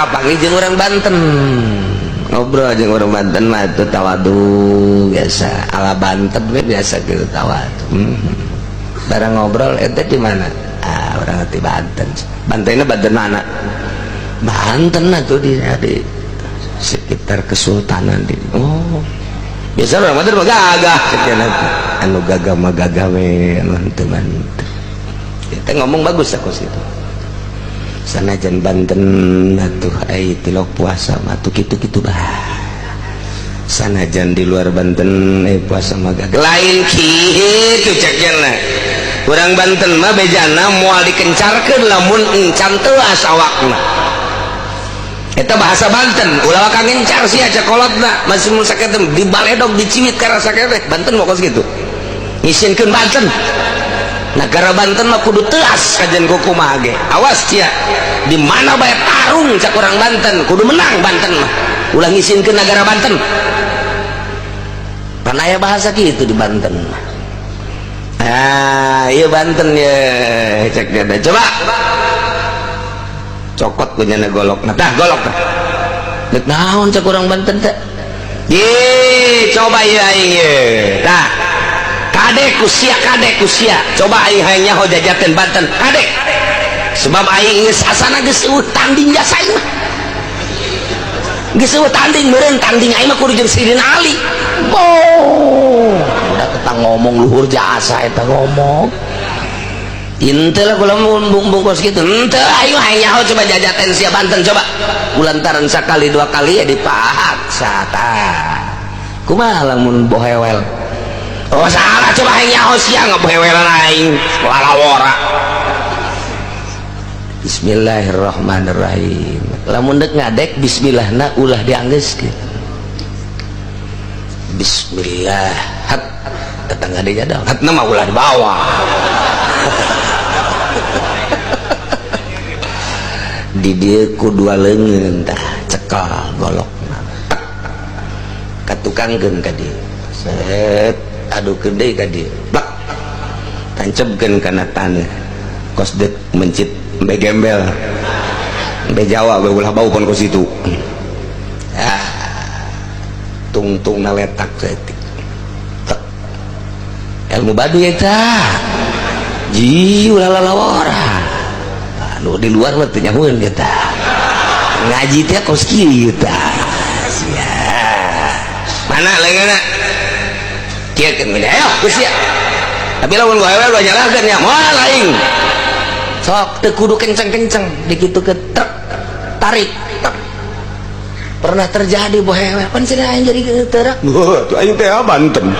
Kapanggih jeung orang Banten, ngobrol jeung orang Banten mah itu tawadu biasa, ala Banten we biasa gitu tawadu. Barang ngobrol, ente di mana? Ah, orang di Banten. Bantennya Banten mana? Banten tuh di sekitar Kesultanan di. Oh, biasa orang Banten mah gagah sekian, anu gagah mah gagah we, anu henteu mah. Kita ngomong bagus aku situ. Sanajan Banten atuh ai tilok puasa mah tuh kitu-kitu bah. Sanajan di luar Banten puasa mah gagah. Lain kitu cek. Urang Banten mah bejana moal dikencarkeun lamun encan teuas awakna. Eta bahasa Banten, ulah waka ngencar sia cek kolotna, masih mun sakitu dibaledog, diciwit karena sakitu. Banten mah kos kitu. Ngisinkeun Banten. Negara Banten mah kudu teuas kajen kumaha ge. Awas sia. Di mana bae tarung cak urang Banten, kudu menang Banten mah. Ulah ngisinkeun negara Banten. Pan aya bahasa kitu di Banten mah. Ah, iya Banten ya, cek dia. Coba cokot punya golok. Nah, tah golok tah. Dek naon cek urang Banten teh? Ye, coba ya aing ye. Tah. Kade ku sia, kade ku sia. Coba aing hayang nyaho jajaten Banten, kade. Sebab aing geus asana geus eueuh tanding jasa aing mah. Geus eueuh tanding meureun, tanding aing mah kudu jeung Sidina Ali. Oh, udah kita ngomong luhur jasa eta ngomong. Ente lah kula bungkus gitu. Ente ayo hayang nyaho coba jajaten sia Banten coba. Ulantaran sekali dua kali ya dipaksa tah. Kumaha lamun bohewel? Oh salah, coba hayang nyaho sia ngabohewelan aing. Lalawora. Bismillahirrahmanirrahim. Lamun dek ngadek bismillahna ulah dianggeuskeun. Bismillah. Hat tetangga dia dong. Hatna mah ulah dibawa. Di dieu ku dua leungeun tah cekel golok katukangkeun ka dieu, set, adukeun deui ka dieu, blak, tancebkeun kana taneuh kos deuk mencit embe gembel, embe Jawa we, ulah bau pon kos itu. Ah, tungtung na letak saeutik. Tek. Ilmu baduy eta ji, ulah lalawara anu di luar mah teu nyahoeun eta ngaji teh kos kieu tah. Sia mana leungeunna kieu keun, ayo ku sia. Tapi lamun bohewel ulah nyalahkeun ya, moal aing sok teu kudu kenceng-kenceng, dikitukeun trek, tarik tek. Pernah terjadi bohewel pan cenah aing jadi teurak. Wah, tuh aing teh Banten.